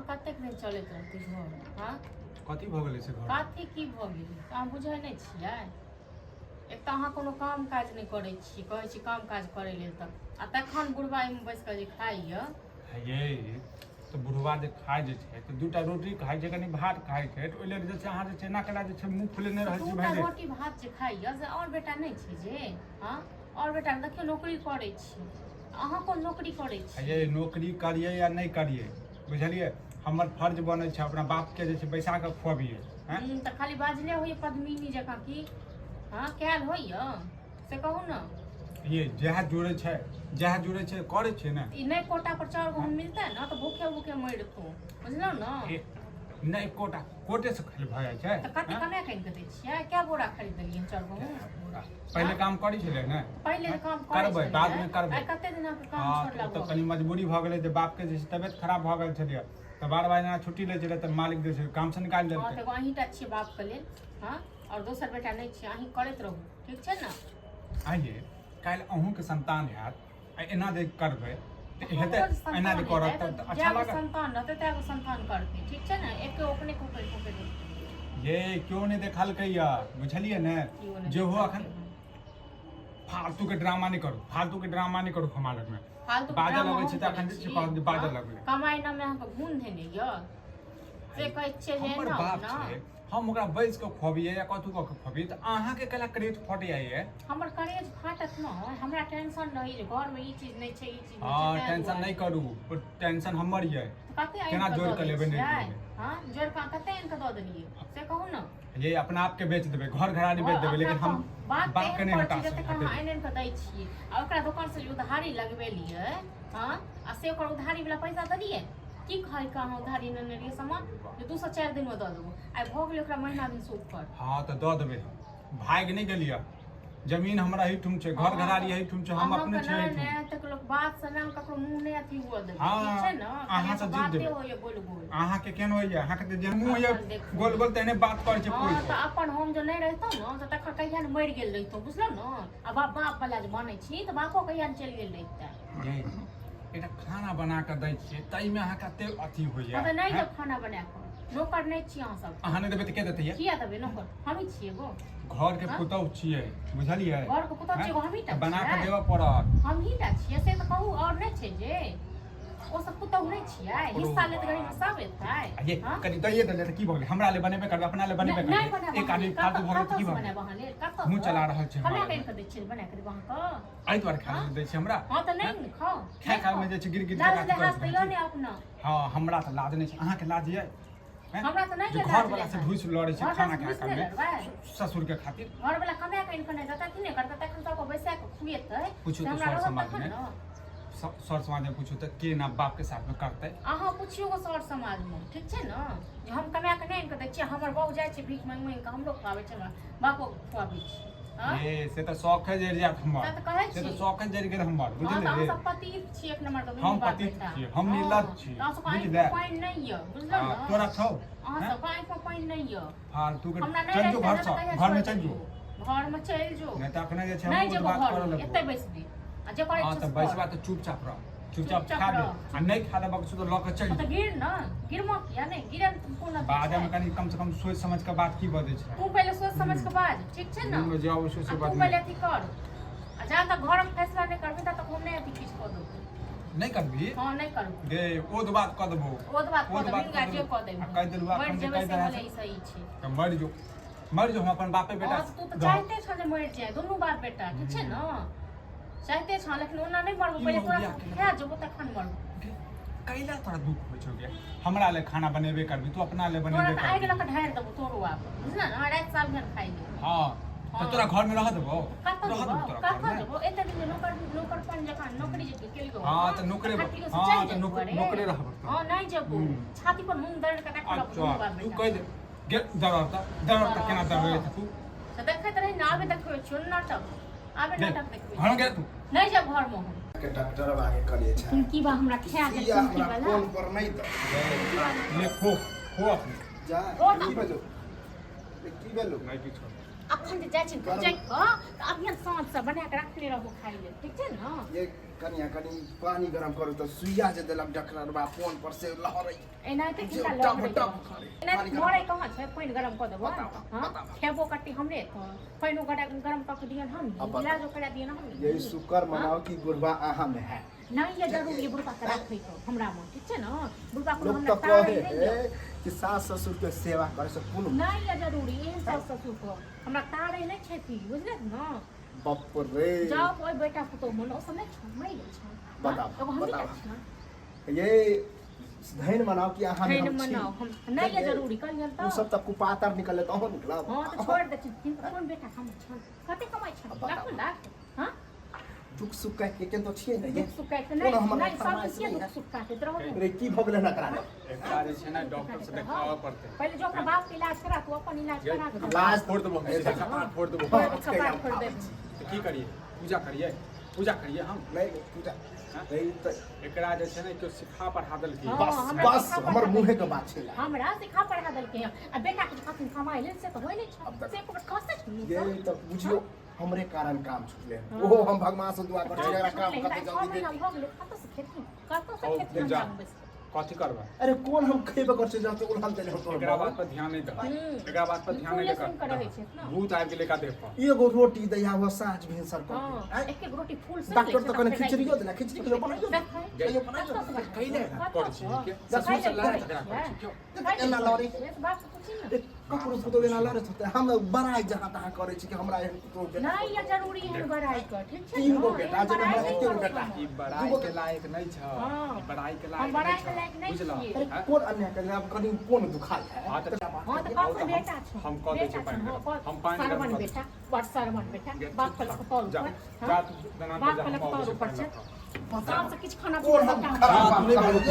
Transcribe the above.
कतेक दिन चलैत रहतै घर? हँ, कथी भऽ गेलै से घर? कथी की भऽ गेलै, अहाँ बुझै नहि छियै? एक तऽ अहाँ कोनो काम काज नहि करै छी, कहै छी काम काज करै लेल, तऽ आ तखन बुढ़बा एहिमे बैस कऽ जे खाइए। ये तऽ बुढ़वा जे खाइ जे छै तऽ दूटा रोटी खाइ छै, कनि भात खाइ छै, तऽ ओहि लेल जे छै अहाँ जे छै एना केना जे छै मुँह फुलेने रहै छी। दूटा भरि रोटी भात जे खाइए से आओर बेटा नहि छै जे? हँ, आओर बेटा देखियौ नौकरी करै छी, अहाँ कोन नौकरी करै छी? ये नौकरी करियै या नहि करियै, बुझलियै, हमर फर्ज बनै छै अपना बापके जे छै बैसा कऽ खुअबियै। आँय? तऽ खाली बाजले होइए पद्मिनी जकाँ की? हँ, कयल होइए से कहू ने। ये जएह जुड़ै छै, जएह जुड़ै छै करै छियै ने। ई नहि कोटा पर चाउर गहूम मिलतै ने तऽ भूखे भूखे मरितहुँ, बुझलहुँ ने? ए, नहि कोटा कोटे से खाली भऽ जाइ छै। तऽ कते आँय? कमा कऽ आनि कऽ दै छियै? कए बोरा खरीद देलियै चाउर गहूम? पहिले काम करै छलै ने। पहिले जे काम करै करबै, छलियै, बादमे करबै। आइ कते दिन अहाँके काम हँ, छोड़ला तऽ भऽ कनि मजबूरी भऽ गेलै जे बापके जे छै तबियत खराब भऽ गेल छलै, तऽ बार बार एना छुट्टी लै छलै तऽ मालिक जे छै कामसँ निकालि गेल? हँ, देलकै। तऽ एगो अहीँटा छियै बापके लेल? हँ, आओर दोसर बेटा नहि छियै? अहीं करैत रहू, ठीक छै ने? आइये काल्हि अहूँके संतान हैत आ एना जे करबै तऽ हेतै? हमरो जे एना संतान जे करत हेतै तऽ तऽ अच्छा जएगो लागत? संतान रहतै तएगो संतान करतै, ठीक छै ने? एके अपने खोपड़ि खोपड़ि ये केओ नहि देखलकै यऽ, बुझलियै ने? केओ नहि जेहो देखलकै अखन हँ। फालतू के ड्रामा नहि करू, फालतू के ड्रामा नहि करू हमरा लगमे। फालतू बाजऽ ड्रामा लगै हम छै तऽ करै अखन जे छै छी? कहब जे बाजऽ हँ? लगलै। कमाइ नामे अहाँके घून धेने यऽ, से कहै छियै जे हमर एना बाप ओना। छै, हम ओकरा बैस कऽ खुअबियै या कथू कऽ के खुअबियै तऽ अहाँके कैला करेज फटि जाइए? हमर करेज फाटत नहि, हमरा टेंशन रहै जे घरमे ई चीज नहि छै, ई चीज नहि हँ, छै, ताहि टेंशन दुआरे। नहि करू, ओ टेंशन हमर यऽ। तऽ कते आनि केना कऽ जोड़ि दऽ कऽ दै लेबै, नहि छियै? जोड़बै। हँ, जोड़ि कऽ कते आनि कऽ दऽ देलियै से कहू ने। ये अपना आपके बेच देबै, घर घरारी बेच देबै, लेकिन हम बात बाप के एहन नहि करै हटा छी जतेक अहाँ हटेबै। आनि आनि कऽ दै छियै आ ओकरा दोकानसँ जे उधारी लगबेलियै, हँ, आ से ओकर उधारी वला पैसा देलियै? की कहै कऽ अहाँ उधारी नेने रहियै सामान जे 2 से 4 दिनमे दऽ देबो, आइ भऽ गेलै ओकरा महीना दिनसँ ऊपर। हँ, तऽ दऽ देबै हम। भागि नहि गेलियै। जमीन हमरा एहिठाम छै, घर घरारी एहिठाम छै, हम अपने अहाँके छै नहि एहिठाम। नहि तक लोक बात से ने ककरो मुँह नहि अथी हुअ देबै, हँ, ठीक छै ने? अहाँ खाली से जीत बाते जेबै। होइए गोल गोल। अहाँके केहन होइए? अहाँके तऽ जे मुँह होइए अपन देखू। गोल गोल तेहने बात करै छै। हँ, कोइ तऽ अपन हम जे नहि रहितहुँ ने तऽ तखन कहिया ने मरि गेल रहितहुँ, बुझलहुँ ने? आ बाप बाप वला जे बनै छी तऽ बापो कहिया ने चलि गेल रहितै। ये एकटा खाना बना कऽ दै छियै ताहिमे अहाँके एते अथी होइए? हँ, तऽ नहि हैं? देब खाना बना कऽ, नौकर नहि छी अहाँ सब। अहाँ नहि देबै तऽ के देतै ये? किया देबै? नौकर हमही छियै गो। घर के हँ? पुतहु छियै, बुझलियै? घर के पुतहु छियै, हमही टा तऽ बना कऽ छियै? देबऽ पड़त। हमही टा छियै से तऽ कहू, आओर नहि छै जे ओ सब पुतहु नहि छियै? हिस्सा लेत गरीब सब एतै। आ ये हँ? कनि दैए देलै तऽ की भऽ गेलै? हमरा ले बनेबे करबै, अपना ले बनेबे नहि करबै। बनायब एक अहाँ आदमी लेल। फालतू भऽ गेलै तऽ कतऽ की से भऽ गेलै? बनायब अहाँ लेल? कतऽ मुँह से? चला रहल छै कमा हमरा कऽ लग। आनि कऽ दै छियै, बना कऽ देब अहाँके? एहि दुआरे खाय लए दै छै हमरा? हँ, तऽ नहि ने खाउ। खाय नहि खाय मे खाउ। जे छै गिर गिर लाज जकाँ लिहाज करैत तऽ रहै यऽ छै। ने अपना? हँ, हमरा तऽ लाज नहि छै, अहाँके लाज यऽ? हैं? हमरा तऽ नहि जे यऽ घर लाज वाला से लिहाज। घुसि लड़ै छै घरवला खाना से खाय घुसि काल नहि मे लड़बै। ससुर के खातिर। घरवला कमा कऽ आनि कऽ नहि देतै, अथी नहि करतै, तखन सबके बैसा कऽ खुएतै पूछू से तऽ हमरा सर रहत समाज तखन मे। ने। सर समाज मे पूछू तऽ के ना बाप के साथ मे करतै? अहाँ पुछियौ गो सर समाजमे, ठीक छै ने, जे हम कमा कऽ नहि आनि कऽ दै छियै, हमर बहू जाइ छै भीख माँगि माँगि कऽ, हमरो खुआबै छै, हमरा बापो खुआबै छै। हँ? ये से तऽ शौखे जरि जायत हमर। से तऽ कहै से तऽ छी। शौखे जरि गेल हमर। हँ, तऽ बुझलियै? अहाँ सब पतित छी एक नंबर के दुनू हम बाप पतित बेटा। छियै, हम हँ, निर्लज्ज छी, तऽ अहाँ सबके आँखिमे बुझलियै? पानि नहि यऽ, बुझलहुँ हँ, ने? तोरा छौ? अहाँ हैं? सबके आँखिमे पानि नहि यऽ। फालतू के हमरा नहि चलि जो रहितै घर ने सँ, तऽ कहिया घर मे छोड़ि चलि जो। देतियौ। घरमे चलि जो। नहि तऽ अखने जे छै नहि हम जेबो बात करऽ घरमे, लगबो। एतै बैसबी आ जे करै हँ, छियै तऽ से कर। बैसबा तऽ चुपचाप रह, चुपचाप चुपचाप खा दे रह। आ नहि खा देबक छौ तऽ लऽ कऽ चलि हँ, तऽ जो। गिर ने, गिरमो किया नहि गिरे मे कोन अथी बाजऽ मे छै? कनि कम से कम सोचि समझ कऽ बात की बजै छै। तू पहिले सोच समझ के बाज, ठीक छै ने? मुँहमे जे अबै छै आ से तू बाजू। पहिले अथी कर आ जा तक घरमे फैसला नहि करबही ता तक हम नहि अथी किछु कऽ देबो। नहि करबही? हँ, नहि करबो। गे ओ तऽ बात कऽ देबो। ओ तऽ बात ओ कऽ तऽ देबही बात गा, कऽ जे देबो। कऽ देबही। आ कहि देलहुँ मरि अखन जे जेबै कहि से देलहुँ भले ही सही छै। तऽ मरि जो, मरि जो, हम अपन बापे बेटा हँ, तू तऽ रहब। चाहते छह जे मरि जाय दुनू बाप बेटा, ठीक छै ने? चाहते छह, लेकिन ओना नहि मरबो। ई पहिले तोरा मौगिया सब केना खा जेबो तखन मरबो। गे, कैला तोरा दुख होइ छौ गे? हमरा ले खाना बनेबे करबी तू, अपना ले तोरा बनेबे तऽ आगि करबी। लऽ कऽ ढारि देबो तोरो आब, बुझल ने? राति साल भरि खाइ ले। हँ, तऽ हँ। तोरा घर मे रह देबो? कतऽ रह जेबो? देबो तोरा कतऽ घर मे? जेबो? एते दिन जे नौकर नौकरपन जकाँ नौकरी जे केलियौ। हँ, तऽ नौकरे खटियो से हँ, चलि तऽ जेबो। अरे नौकरे रहब तोरा। हँ, नहि जेबो। छाती पर मूंग दरड़ कऽ देखल अच्छा दुनू बाप तू बेटा। कहि दे गे, दरड़ तऽ दरड़ तऽ केना दरड़ै छै तू? से देखैत रही ने, आबे देखबै छियौ नाटक, आबे गे, नाटक देखबै। घर गे तू। नहि जाब घरमे हम। के डॉक्टर आगे करिए छै। तुम की बा हमरा खा गेल सुइया तुमकी हमरा वाला फोन पर नहीं दो। ले खो, खो अपने। जा। ओ ना। की भेलो? ए, की भेलो? नहि किछो। अखन जे जाइ छी जाय कऽ तऽ अभियन साँझ से बना कऽ रखने रहबो खाइ लेल, ठीक छै ने? ये कनिया कनि पानी गरम करू तऽ सुइया जे देलक डॉक्टरबा फोन पर से लहरै। एनाहिते जे किनका टप लहरै टप छै? करे। एनाहिते पानी गरम मरै कहाँ छै? पानि गरम कऽ देबो। बताबऽ, हँ, बताबऽ। खेबो करती हमरे, तऽ पानिओ गरम गरम कऽ के दियन हम, अब बताउ। इलाजो करा दियन हम। यही शुक्र मनाओ कि बुढ़वा अहाँ में है। नहीं, ये जरूर ये बुढ़बा के राखै के हमरा में, ठीक छै ने? बुढ़बा कोनो लोग हमरा तऽ तारै कहे नहि है यऽ। कि सास ससुर के सेवा करे से पुण्य। नहीं ये जरूरी, एहन सास ससुर के हमरा तारै नहि छथि, बुझलियै ने? बाप रे। जाओ ओहि बेटा पुतोह मन ओ सब नहि छौ, मरि गेल छौ। बताउ, एगो हमही टा बताउ। छियै। ये धैन मनाओ कि अहाँ में धैन हम छी। मनाओ, हम नहीं ये जरूरी कहलियन ओ तऽ। सब तऽ कुपातर निकलले तऽ अहूँ निकलब। हँ तऽ छोड़ि दै छी। हिनकर कोन बेटा कमाइ छनि? कते कमाइ छनि? अब बताउ। लाखो लाख। हँ, दुख सुख कह के केन तो छियै ने ये? दुख सुख काटि कोनो नहि हमर नहि सब फरमाइश किया नहि दुख है। सुख काटैत रहू? रे, की भऽ गेलै ने एकरा रे? एकरा जे छै ने डॉक्टर से देखाबऽ पड़तै। पहिले जो अपना बाप के इलाज करा, तू अपन इलाज करा के इलाज फोड़ देबो हम, सीधा कपार फोड़ देबो। हाँ, कपार फोड़ देबो। तऽ की करियै? पूजा करियै? पूजा करियै हम? नहि पूजा हाँ? नहीं तऽ एकरा जे छै ने केओ सिखा पढ़ा देलकै। हाँ, बस हमरा बस सिखा हमर पढ़ा मुँहे के देलकै। बात छै। हमरा सिखा पढ़ा देलकै हँ, आ बेटा के कखन कमाइ लेल से तऽ होइ नहि अब छै। तक- से एको बेर खसै छै ये मुँहसँ? तऽ बुझियौ हमरे कारण काम छुटले। हाँ। ओहो हम भगवान से दुआ करै छी एकरा काम छुटलै, कते 6 जल्दी महीना भेट। भऽ गेलै, कतऽसँ खेथिन? कतऽसँ हौ, खेथिन जा। हमरा बैस कऽ? कथी करबै? अरे कोन हम खेबे कर छी जते उलहन देले हो तोर। एकरा बात पर ध्यान नहि दह। एकरा बात पर ध्यान नहि फूले सुनि कऽ रहै दह। छै ने। भूत आबि गेलै एकरा देह पर। एगो रोटी दैया हुआ साँझ भिनसर कऽ हँ, के। आँय? एक एक रोटी फूल से डॉक्टर तऽ कने खिचड़ियो देला, खिचड़ी कहियो बनाइयो दे। कहियो बनाइयो दे। कैले कर छी के ससुर से लड़ाइ झगड़ा कर छी क्यों? एना लड़ै। बाप से पूछी ने। ए, ककरो पुतोह एना लड़ैत होतै? हम बड़ाइ जहाँ तहाँ करै छी कि हमरा एहन पुतोह बेटा। नहीं, ये जरूरी है बड़ाई का, ठीक छै तीन ने? गो बेटा, एहन जेना बड़ाई हमरा नहि एके गो करू बेटा। हम। ई बड़ाई के लायक नहि छ। हाँ। ई बड़ाई के हम लायक बड़ाई नहि के लायक छ, नहि बुझलह? छियै। अरे हैं? कोन अन्याय करै? आब कनि कोन दुखाइ है? हाँ, तऽ हाँ तऽ कम से बेटा छौ। हम कऽ दै बेटा छियै छौ, पानि हाँ, गरम। कऽ- हम पानि गरम सरवन कऽ दै। बेटा, बड़ सरवन बेटा, गे, बाप चुप कहलक थाक। तौर जा, ऊपर, जा हाँ? तू दलान पर बाप जा, हम कहलक अबै तौर छियै ऊपर पानि छै। लऽ कऽ। साँझ से किछु खाना कोन पीना हम सबटा खराब बात कहलहुँ?